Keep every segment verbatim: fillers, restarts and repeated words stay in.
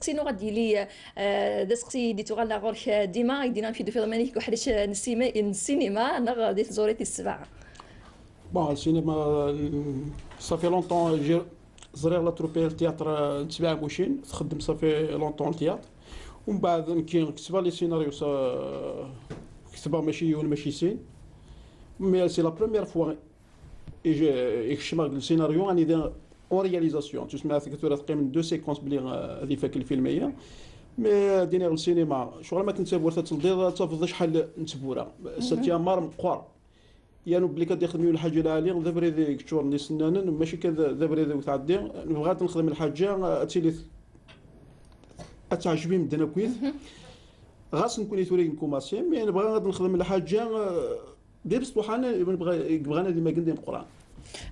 Sinon, ad d-yili, euh, d aseqsi i d-ittuɣalen ɣur-k, euh, dima, i d-yenna fi d-tufiḍ iman-ik deg uḥric, euh, n ssima-, n ssinima, neɣ di tẓuri tis sebɛa? Bon, le cinéma, euh, ça fait longtemps, j'ai, ẓriɣ la troupe, le théâtre, euh, n Tebɛa Mucin, txeddem ça fait longtemps le théâtre. Umbeɛd, nekki, ketbeɣ les scénarios, ça, ketbeɣ mačči yiwen, mačči sin. Mais c'est la première fois i je-, i kecmeɣ deg le scénario, anida en réalisation. Tusma tura teqqim deux séquences belli, euh, ad ifak lfilm-aya. Mais, euh, ad iniɣ le cinéma, ccɣel ma akken d tawwurt ad teldiḍ, ad tafeḍ acḥal n tewwura. Sati Amar meqqer. Yernu belli ad ixdem yiwen lḥaǧa lɛali, d abrid i yeččuren d isennanen, mačči kan d, d abrid i tɛeddi. Nebɣa ad nexdem lḥaǧa, euh, ad tili t-, ad teɛjeb i medden akkit. Ɣas nekkni tura i nkumaṣi, mais nebɣa ad nexdem lḥaǧa, euh, d imesṭuḥan i nebɣa, i yebɣan ad imagen d imeqqran.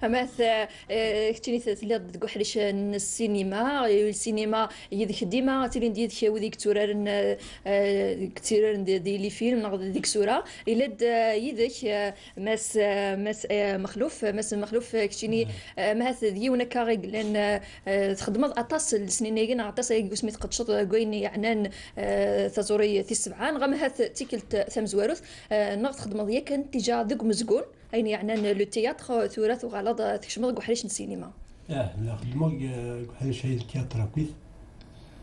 Amat, eh, keččini t-, telliḍ deg uḥric n ssinima, eh, ssinima yid-k dima, ttilin-d yid-k wid i yetturaren, eh, eh, yetturaren di, di les films neɣ di tsura. Yella-d, eh, yid-k, eh, Mass, eh, Mass, eh, Mexluf, Mass Mexluf, eh, keččini, eh, amat d yiwen akka i yellan, eh, eh, txeddmeḍ aṭas n lesnin-agi neɣ aṭas agi usmi tqeddceḍ deg wayen yeɛnan, eh, taẓuri tis sebɛa, neɣ ahat tikkelt tamezwarut, eh, neɣ txeddmeḍ yakan tija deg umezgun, ayen yeɛnan le théâtre, tura tuɣaleḍ, eh, tkecmeḍ deg uḥric n ssinima. Ah, la xeddmeɣ deg, deg uḥric ay le théâtre akkit.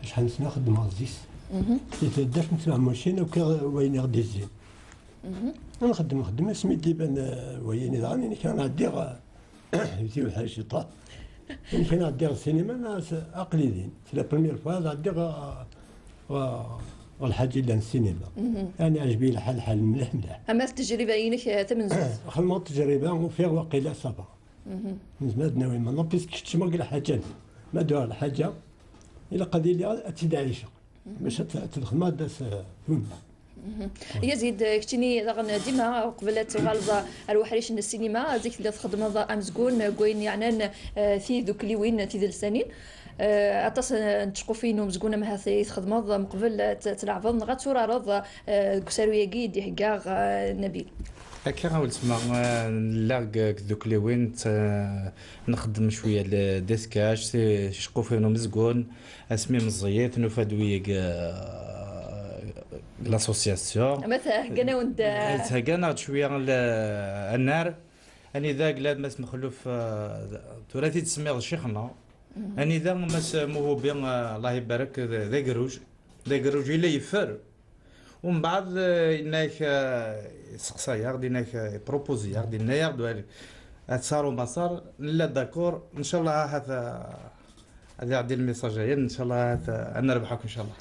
Acḥal n sna xeddmeɣ zik. Mhm. Di taddart n Tbeɛmucin, ukiɣ wayen i ɣ-d-izzin. Mhm. Nxeddem, nxeddem, asmi d-iban, eh, wayen iḍran, ini kan ɛeddiɣ, eh, di uḥric iṭṭaf. Ini kan ɛeddiɣ ssinima, nas aql-i din. C'est la première fois ad ɛeddiɣ, eh, ɣer, ɣer lḥaǧa yellan ssinima. Mhm. Ani ɛejb-iyi lḥal, lḥal mliḥ, mliḥ. Ama d tejriba-inek, eh, tamenzut? Xedmeɣ tejriba, ufiɣ waqila ça va. Mhm. Nezmer ad nawi maintenant, puisque keččmeɣ deg lḥaǧa-nni. Ma d-uɣeɣ lḥaǧa, ilaq ad iliɣ ad tt-id-ɛiceɣ. Mhm. Bac ad t-, ad t-xedmeɣ d as-, eh, tunna. Mhm. Yazid, keččini daɣen dima, uqbel ad tuɣaleḍ ar uḥric n ssinima, zik telliḍ txeddmeḍ amezgun deg wayen yeɛnan, eh, tidukliwin tidelsanin. Eh, aṭas n tceqqufin n umezgun ahat i txedmeḍ meqbel ad t-, tleɛbeḍ neɣ ad turareḍ, eh, deg usaru-agi i d-ihegga, eh, Nabil. Akka a weltma, eh, nella deg, deg tdukliwin, t-, nxeddem cwiya le-, des sketchs, ticeqqufin n umezgun, asmi meẓẓiyit, nufa-d wiyag, eh, l'association. Ama theggan-awen-d, eh, theggan-aɣ-d cwiya l-, annar, anida gla-d Mass Mexluf, eh, tura t-id-semmiḍ ccix-nneɣ. Mhm. Anida Mass Muhubi, eh, Allah ibarek, d, d agerruj. D agerruj i la yeffer. Umbeɛd, eh, yenna-ak, eh, yesteqsa-yaɣ-d, yenna-ak, eh, yepropose-yaɣ-d, yenna-yaɣ-d, wali, ad tarum asaru, nella d'accord, ncallah ahat, eh, ad iɛeddi lmessage-aya, ncallah ahat, eh, ad nerbeḥ akk, ncallah.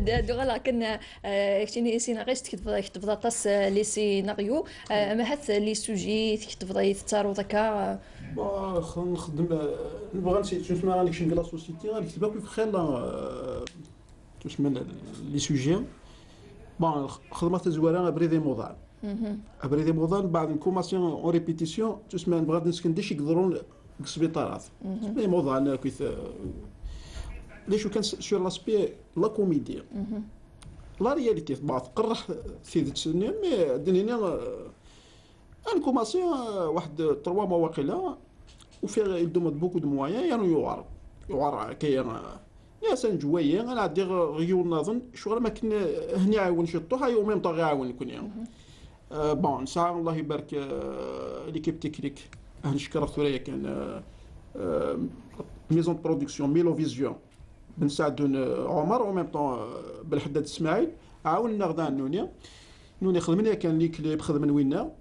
D-, d-uɣaleɣ kan, eh, keččini, scénariste, tketbeḍ, tketbeḍ aṭas, eh, les scénarios, eh, ama ahat les sujets, tketbeḍ, tettaruḍ akka, eh. Bon, x-, nxeddem, eh, nebɣa nsi-, tusma ad nekcem di la société, ad nekteb akk i xir, eh, tusma les sujets. Bon, x-, xedmeɣ tazwara abrid imuḍan. Mhm. Abrid imuḍan, baɛd nkumaṣi en répétition, tusma nebɣa ad nesken d acu i yeḍrun deg sbiṭarat. Mhm. Tusma imuḍan akkit, eh, d acu kan s-, sur l'aspect la comédie. Mhm. La réalité, bon, tqerreḥ tidet-nni, mais ad d-nini, eh, ad nkumaṣi, eh, waḥed trois mois waqila, ufiɣ il demande beaucoup de moyens, yernu yuɛer. Yuɛer akka, eh, Yes, ad neǧǧ wayi, ad nɛeddi ɣer yiwen nniḍen, ccɣel am akken, eh, hni iɛiwen ciṭuḥ, ay au même temps iɛiwen nekkni. Mhm. Euh, bon, nesɛa, Allah ibarek, euh, l'équipe technique, ad neckeṛ tura yakan, euh, euh, maison de production, Milo Vision, Ben Saɛdun, euh, Omar, en même temps, euh, Belḥeddad Smaɛil, ɛawnen-aɣ daɣen nuni. Nuni xedmen yakan les clips, xedmen winna.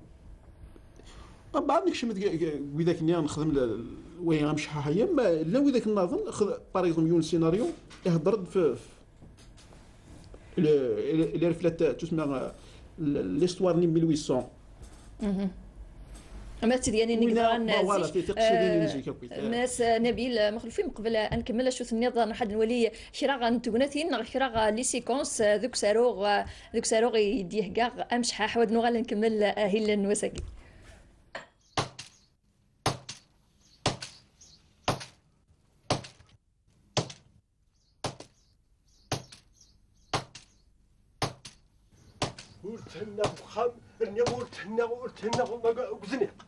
Mbeɛd nekcem deg, deg widak-nni nexdem l-, wayi amecḥaḥ-aya, ma llan widak nniḍen, xed-, par exemple, yiwen scénario, ihedder-d f, f, le, le, le reflet, tusma, l-, l'histoire-nni mille huit cents. Mhm. Ama d tidyanin i winna, yeḍran, ma, voilà, zik, ti-, tiqsiḍin n, eh, zik akkit, eh. Mass, eh, Nabil, eh, Mexluf, mqebel, eh, ad nkemmel acu tenniḍ, nruḥ ad nwali kra n tegnatin neɣ kra, eh, les séquences, eh, deg usaru, eh, Deg usaru i d-ihegga amecḥaḥ, ad nuɣal ad nkemmel ahil n wass-agi. Ur thennaɣ deg uxxam, rniɣ ur thennaɣ, ur thennaɣ deg uzniq.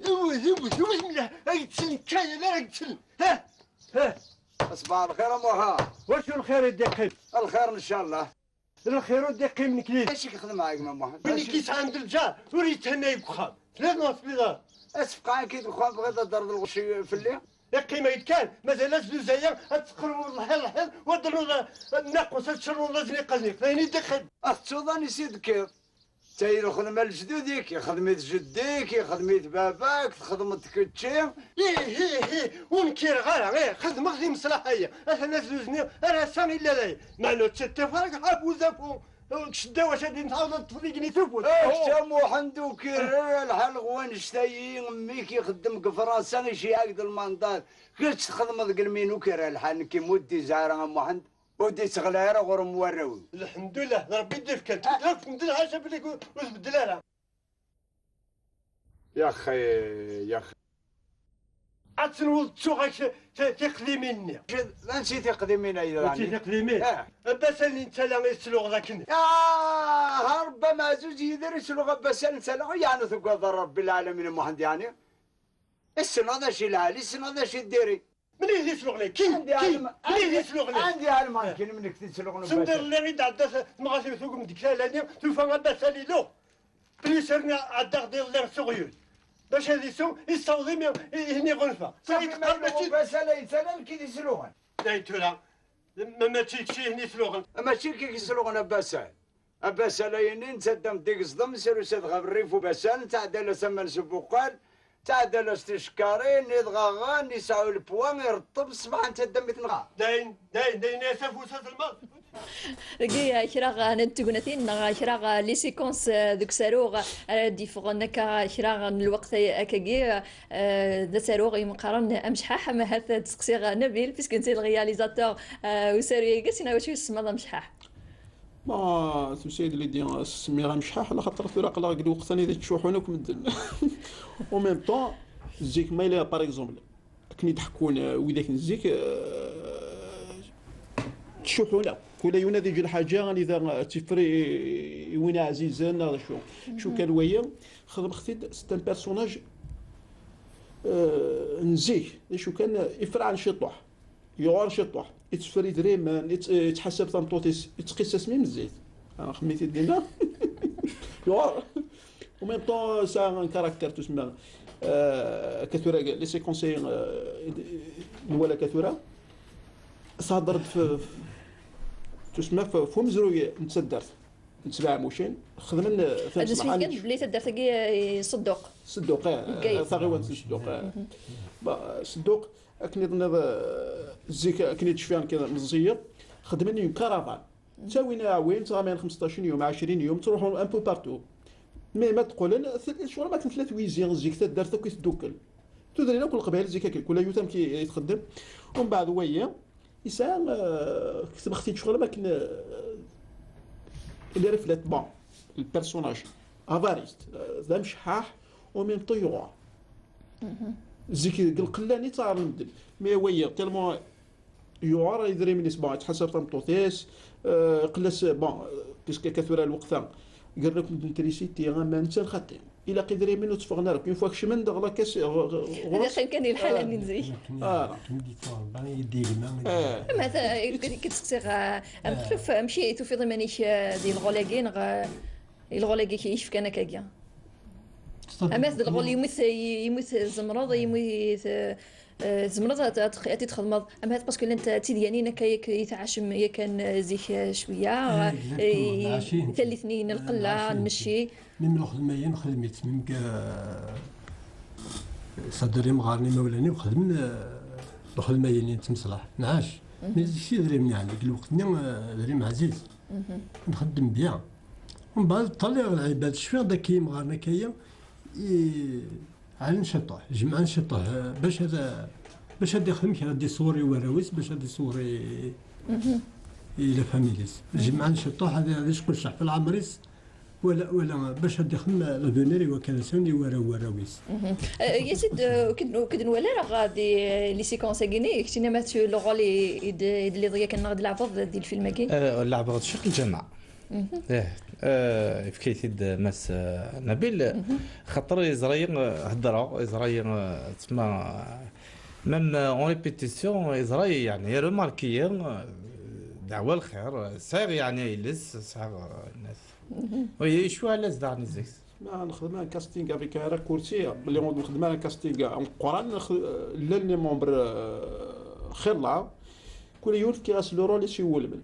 Iwwi, iwwi, Ur tewwit mliḥ, ay ttlen kkayen ara yettlen. Ha? Ha? Ṣbaḥ lxir a Muḥa. Wacu lxir i d-iqqim? Lxir ncallah. Lxir ur d-iqqim nekni. Acu i yexdem a gma Muḥend? Win i k-yesɛan d lǧar ur yethenna deg uxxam. Tliḍ neɣ ur tliḍ ara? Asefqeɛ-agi deg uxxam tebɣiḍ ad d-terreḍ lɣecc fell-i? Iqqim ay d-kan, mazal ass d uzaya ad teqrbeḍ lḥiḍ lḥiḍ, u ad d-ternuḍ naqus, ad tcernuḍ azniq azniq. D ayen i d-iqqim. Ad tettuḍ anisi d-tekkiḍ. Tayi lxedma n lejdud-ik, ixdem-it jeddi-k, ixdem-it baba-k, txedmeḍ-t kečči. Ih, ih, ih, ur nkireɣ ara, ih, xedmeɣ timeslaḥ-aya. Atan azuz-nni ar ass-a illa dayen. Meɛna ur tt-id-tafeɣ ara deg ḥafu zafu. Deg ccedda wacu ad d-tɛawdeḍ ad teṭṭfeḍ igenni s ufus. Kečč a Muḥend ur k-irra lḥal ɣer wanect-ayi, mmi-k ixeddem deg Fransa, iceyyeɛ-ak-d lmandat. Kečč txedmeḍ deg lmin ur k-irra lḥal, nekki ur d-izɛir ara a Muḥend. Ur d-ittɣelli ara ɣur-m warraw-iw. Lḥemdullah, d Rebbi i d-ifkan. Tura akk medden ḥaca belli ur, ur tbeddel ara. Yaxi, yaxi. Ad tenweḍ ttuɣ-ak ti-, ti-, tiqdimin-nni. D ansi tiqdimin ay d tiqdimin? Ah. Abbas-nni n tala i tesluɣeḍ akken. Ah, ha Rebbi ameɛzuz Yidir isluɣ Abbas n tala, yeɛni tugadeḍ Rebbi lɛalamin a Muḥend yeɛni? Issneɣ d acu i lɛali, issneɣ d acu i diri. Mnid i sluɣen-agi? Kin, kin, mnid i sluɣen-agi? Anda ɛelmeɣ nekkini mnid i sluɣen Abbas? Send iḍelli i d-tɛedda tmeɣra-w tugem deg tala-nni, tufa Abbas iluɣ. Plis armi ɛeddaɣ-d iḍelli s uɣyul. Bac ad isu, issaweḍ imi i, i, ihen iɣunfa. Safi ma iluɣ Abbas ala yettala nekk i t-isluɣen. Dayen tura, ma mačči d kečč i ihen isluɣen. Mačči nekk i k-isluɣen Abbas. Abbasal-ayi-nni nettaddam-d deg ẓḍem, srus-it ɣef rrif ubasan, nettɛedda-as aman s ubuqal, nettɛedda-as ticekkarin, iḍɣaɣan, yesɛu lpwa, ireṭṭeb, ṣṣbeḥ nettaddam-it nɣa. Dayen, dayen, dayen, ay asafus azelmaḍ. Dagi, eh, kra, eh, n tegnatin neɣ kra, eh, les séquences, eh, deg usaru, eh, ara d-yeffɣen akka kra n lweqt ay-, akkagi, eh, d asaru i meqqaren Amecḥaḥ, ama ahat ad d-seqsiɣ, eh, Nabil, puisque netta i le réalisateur, eh, usaru-agi, sina wacu yessemmaḍ Amecḥaḥ? Ma tusa-yi-d Lidi, semmiɣ Amecḥaḥ, laxaṭer tura aql-aɣ deg lweqt-nni i ttcuḥḥun akk medden. En même temps, zik ma yella, par exemple, akken i d-ḥekkun, euh, widak n zik, euh, ttcuḥḥun akk. Kul yiwen ad yeǧǧ lḥaǧa, anida, euh, ad tiffer i, i win ɛzizen, neɣ d acu. Acu kan waya, xedmeɣ-t-id, c'est un personnage, euh, n zik, d acu kan, euh, ifraɛ n ciṭuḥ. Yuɣal ciṭuḥ, itteffer idrimen, itt-, ittḥasab tameṭṭut-is, ittqis asmi mezzit. Axemmit-id dinna. Yuɣal. En même temps, ça a un caractère, tussma. Euh, akka tura, les séquences, euh, nwala akka tura. Thedder-d f, f, tussma f, f umezruy n taddart. N Sbeɛmucin, xedmen, euh, ad nesmekti kan belli taddart-agi, eh, Sedduq. Sedduq, eh, Bgayet. Taɣiwant n Sedduq, eh. Ba, Sedduc, akken i d-tenniḍ, eh, zik, akken i d-cfiɣ nekk meẓẓiyeɣ, xedmen une caravane. Ttawin aɛwin, ttɣaman xmesṭac yum, ɛecrin yum, ttruḥun un peu partout. Mais ma d-qqlen, t-, ccɣel am akken tella twizi, zik taddart akk i tdukkel. Tudrin akk n Leqbayel zik akken, kul yiwet amek i, i txeddem. Umbeɛd wagi, yesɛa, eh, ketbeɣ-t-id ccɣel am akken, eh, les reflets, bon, le personnage, avariste, eh, d amecḥaḥ, en même temps yuɣar. Zik deg lqella-nni ttaɣren medden. Mais wagi, tellement yuɣar idrimen-is, bon, yettḥasab tameṭṭut-is, euh, qella-s, bon, euh, puisque akka tura lweqt-a, gren akk medden trisiti, aman, netta lxaṭi. Ilaq idrimen ur tteffɣen ara. Une fois kecmen, daɣ la caisse, ɣ-, ɣ-, ɣur-s. Ad iqqim kan di lḥala-nni n zik. Ah. Akken i d-yettwaṛebba, i d-yegma, i d- Eh. Ama ta, i, i, i k-id-seqsiɣ, eh, amek tuf-, amek i tufiḍ iman-ik, eh, di lɣul-agi, neɣ, eh, i lɣul-agi i k-yefkan akkagi? Amat d lɣul yemmut, yemmut tzemreḍ, yemmut, eh, eh, tzemreḍ ad, ad, ad t-id-txedmeḍ. Amat parce que llant tidyanin akka yak i tɛacem yakan, eh, zik, eh, cwiya, eh, exactement, eh, lɛacin. Tallit-nni n lqella, lɛacin. Nmecci. Même lxedma-yi nxedm-itt, même que, eh, c'est-à-dire imɣaren imawlan-iw xedmen, eh, lxedma-yi n tmeṣlaḥt. Nɛac. Mhm. Mais zik idrimen yeɛni, deg lweqt-nni, eh, d adrim ɛziz. Mhm. Nxeddem bien. Mbeɛd ṭṭaliɣ lɛibad, cfiɣ-d akka imɣaren akka-ya, i, ɛlan ciṭuḥ, jemɛen ciṭuḥ, eh, bac ad, bac ad ixdem kra, ad iṣewwer i warraw-is, bac ad iṣewwer i, mhm, i la famille-is. Mhm. Jemɛen ciṭuḥ, ad, ad icqel ccɛef leɛmer-is, wala, wala bac ad ixdem l'avenir i wakal-nsen, i warraw warraw-is. Mhm. Eh, Yasid, eh, ur k-, ur k-id-nwala ara di, eh, les séquences-agi-nni, keččini ma tu le rôle i, i d-, i d-telliḍ yakan neɣ d-tleɛbeḍ di lfilm-agi? Eh, leɛbeɣ-d Cheikh Lǧameɛ. Mhm. Eh. Euh, efk-it-id Mass, euh, Nabil, xaṭer yeẓra-yi, euh, heddreɣ, yeẓra-yi, euh, tma, même, euh, en répétition, yeẓra-yi, yeɛni, remarqué-yi, euh, dɛwa lxir, euh, sɛiɣ, yeɛni, iles, sɛiɣ, euh, nas. Oui, yecwa ala zdaɣ nizek. Ma nexdem un casting avec un raccourci, belli ur nexdem ara un casting ameqqran, nex-, llan les membres, euh, xilla, kul yiwen fkiɣ-as le rôle i s-iwulmen.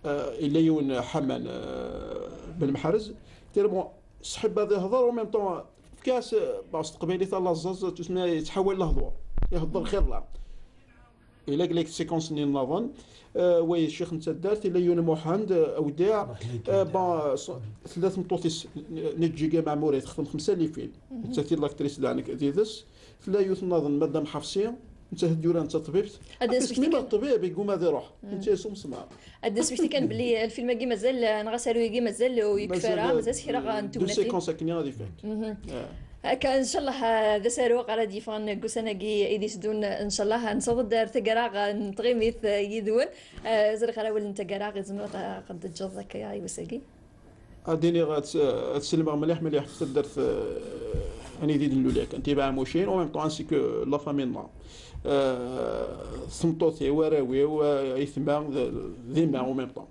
Euh, illa yiwen Ḥaman, euh, Ben Mḥerrez, tira, bon, sḥib ad ihḍer, en même temps, fkiɣ-as, euh, bon, s teqbaylit, ala ẓẓaẓ, tusma yettḥawal lehdur, ihḍer xilla. Illa les séquences-nni nniḍen, euh, way ccix n taddart, illa yiwen Muḥend, euh, Awdiɛ, euh, bon, s-, tella tmeṭṭut-is, n-, Neǧǧiga Maɛmuri, texdem xemsa n les films. Nettat i d l'actrice d-, did-s. Tella yiwet nniḍen, Madame Ḥafsi, nettat d yuran d taṭbibt. Ad d-nesmekti kan, ṭṭbib, yegguma ad iruḥ. Nettat s umesmaṛ. Ad d-nesmekti kan belli lfilm-agi mazal, neɣ asaru-agi mazal ur yekfi ara, mazal s kra n tegnatin. Deux séquences akken ad ifak. Akka, ncallah, d asaru ara d-yeffɣen deg ussan-agi i d-iteddun, ncallah, nessaweḍ-d ar taggara n tɣimit yid-wen. Ẓriɣ ara awal n taggara i tzemreḍ ad ɣ-d-teǧǧeḍ akka i wass-agi. Ad iniɣ, ad, ad sellmeɣ mliḥ, mliḥ ɣef taddart, euh, anida i d-nlul yakan, Tibaɛmucin, en même temps, ainsi que la famille-nneɣ. Euh, tameṭṭut-iw, arraw-iw, euh, aytma, d, d yemma, en même temps.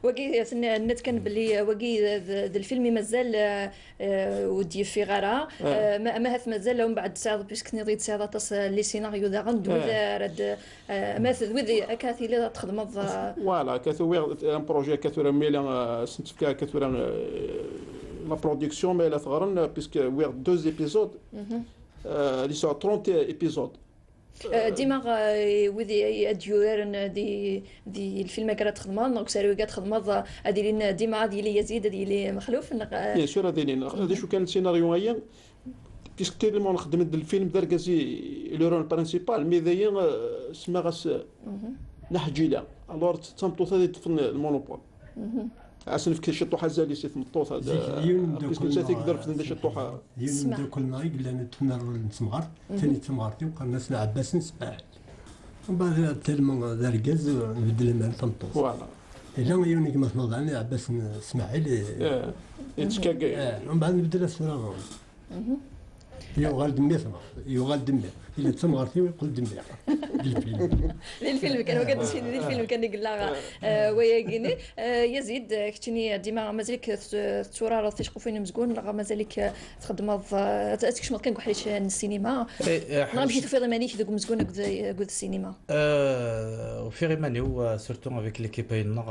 Wagi, tenniḍ kan belli, euh, wagi d, d, d lfilm i mazal, euh, euh, ur d-yeffiɣ ara. Euh, ma, ma ahat mazal, umbeɛd tesɛiḍ, puisque tenniḍ-iyi-d tesɛiḍ aṭas, euh, n les scénarios daɣen, d wid ara d, Euh, ma d wid akka tiliḍ ad txedmeḍ, euh, voilà, akka tura un projet akka tura, mi la, euh, s-nefka akka tura, euh, la production, ma la teɣren, euh, puisque wwiɣ deux épisodes, euh, ad yesɛu trente épisodes. Euh, dima, euh, wid i, i ad yuraren, euh, di, di lfilm akka ara txedmeḍ, neɣ usaru akka ad txedmeḍ, euh, ad ilin dima, ad yili Yazid, ad yili Mexluf, neɣ, euh, bien sûr, ad ilin. D acu kan le scénario-agi, puisque tellement nxeddem-d lfilm d argaz i, i le rôle principal, mais dayi, euh, semmaɣ-as, euh, Naḥǧila. Alors, d tameṭṭut ad yeṭṭfen le monopole. Ad s-nefk ciṭuḥ azal-is i tmeṭṭut, ad, puisque nettat i iderfden ciṭuḥ. Yiwen n umeddakel-nneɣ i yellan d tmerwal n temɣart, tani d tamɣart-iw, qqaren-as Lɛebbas n Smaɛil. Mbeɛd, tellement d argaz, nbeddel aman tameṭṭut. Voilà. Yella yiwen i gma-tneɣ daɣen, Lɛebbas n Smaɛil, i, eh, yettkagay. Eh, mbeɛd nbeddel-as tura. Yuɣal d mmi-tneɣ, yuɣal d mmi. Yella d tamɣart-iw, yeqqel d mmi. D lfilm. D lfilm kan, wagi d lfilm, d lfilm kan i yella, eh, wayagi-nni. Eh, Yazid, eh, keččini dima mazal-ik tet-, tetturareḍ ticeqqufin n umezgun, neɣ mazal-ik, eh, txeddmeḍ, eh, ad, ad tkecmeḍ kan deg uḥric n ssinima? Eh, eh, neɣ amek i tufiḍ iman-ik deg umezgun akked, akked ssinima? Eh, ufiɣ iman-iw, eh, surtout avec l'équipe-nneɣ,